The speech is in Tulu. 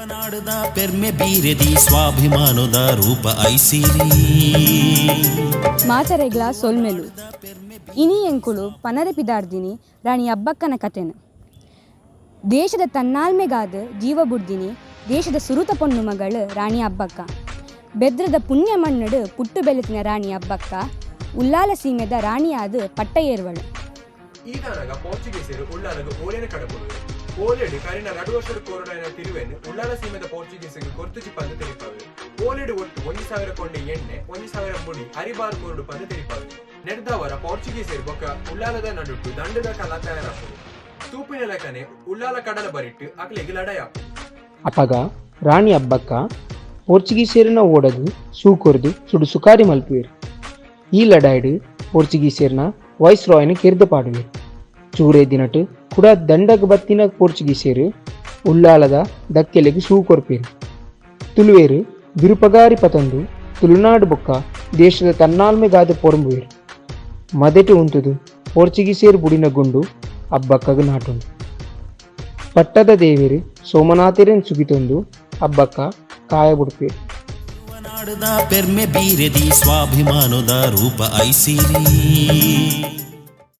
ತುಳುವನಾಡುದ ಪೆರ್ಮೆ ಬೀರೆದಿ ಸ್ವಾಭಿಮಾನದ ರೂಪ ಐಸಿರಿ. ಮಾತರೆಗ್ಲಾ ಸೊಲ್ಮೆಲು. ಇನಿ ಎಂಕುಲು ಪನರೆ ಪಿದಾಡ್ದಿನಿ ರಾಣಿ ಅಬ್ಬಕ್ಕನ ಕತೆನ್. ದೇಶದ ತನ್ನಾಲ್ಮೆಗಾದ್ ಜೀವ ಬುಡ್ದಿನಿ ದೇಶದ ಸುರುತ ಪೊಣ್ಣು ಮಗಳ್ ರಾಣಿ ಅಬ್ಬಕ್ಕ. ಬೆದ್ರದ ಪುಣ್ಯ ಮಣ್ಣುಡ್ ಪುಟ್ಟು ಬೆಳೆತಿನ ರಾಣಿ ಅಬ್ಬಕ್ಕ ಉಲ್ಲಾಲ ಸೀಮೆದ ರಾಣಿಯಾದ್ ಪಟ್ಟ ಏರುವಳು. ಈತಾನಗ ಪೋರ್ಚುಗೀಸೆರ್ ಉಳ್ಳಾಲಗ್ ಓಲೆನ್ ಕಡಪುಡುವೆರ್. ಓಲೆಡ್ ಕರಿನ ರಡ್ಡ್ ವರ್ಷಡ್ ಕೊರೊಡಾಯಿನ ತಿರುವೆನ್ ಉಳ್ಳಾಲ ಸೀಮೆದ ಪೋರ್ಚುಗೀಸೆಗ್ ಕೊರ್ತುಜಿ ಪಂದ್ ತೆರಿಪಾವೆರ್. ಓಲೆಡ್ ಒಟ್ಟು 1000 ಕೊಂಡೆ ಎಣ್ಣೆ, 1000 ಮುಡಿ ಅರಿಬಾರ್ ಕೊರೊಡು ಪಂದ್ ತೆರಿಪಾವೆರ್. ನೆಡ್ದಾವರ ಪೋರ್ಚುಗೀಸೆರ್ ಬೊಕ್ಕ ಉಳ್ಳಾಲದ ನಡುಟು ದಂಡ್ದ ಕಲ ತಯಾರಾಪುಂಡು. ತೂಪಿನ ಲೆಕನೆ ಉಳ್ಳಾಲ ಕಡಲ ಬರಿಟ್ ಅಕ್ಲೆಗ್ ಲಡಾಯಿ ಆಪುಂಡು. ಅಪಗ ರಾಣಿ ಅಬ್ಬಕ್ಕ ಪೋರ್ಚುಗೀಸೆರೆನ ಓಡಗ್ ಸೂ ಕೊರ್ದು ಸುಡು ಸುಕಾರಿ ಮಲ್ಪುವೆರ್. ಈ ಲಡಾಯಿಡ್ ಪೋರ್ಚುಗೀಸೆರ್ನ ವೈಸ್ ರಾಯ್ನ್ ಕೆರ್ದ್ ಪಾಡುವೆರ್. ಚೂರೆ ದಿನಟ್ ಕುಡ ದಂಡಗ್ ಬತ್ತಿನ ಪೋರ್ಚುಗೀಸೆರ್ ಉಳ್ಳಾಲದ ದಕ್ಕೆಲೆಗ್ ಸೂ ಕೊರ್ಪೆರ್. ತುಳುವೆರ್ ಬಿರುಪಗಾರಿ ಪತೊಂದು ತುಳುನಾಡ್ ಬೊಕ್ಕ ದೇಶದ ತನ್ನಾಲ್ಮೆಗಾದ್ ಪೊರುಂಬುವೆರ್. ಮದೆಟ್ ಉಂತುದು ಪೋರ್ಚುಗೀಸೆರ್ ಬುಡಿನ ಗುಂಡು ಅಬ್ಬಕ್ಕಗ್ ನಾಟುಂಡು. ಪಟ್ಟದ ದೇವೆರ್ ಸೋಮನಾಥೆರೆನ್ ಸುಗಿತೊಂದು ಅಬ್ಬಕ್ಕ ಕಾಯ ಬುಡ್ಪೆರ್. ತುಳುವನಾಡುದ ಪೆರ್ಮೆ ಬೀರೆದಿ ಸ್ವಾಭಿಮಾನದ ರೂಪ ಐಸಿರಿ.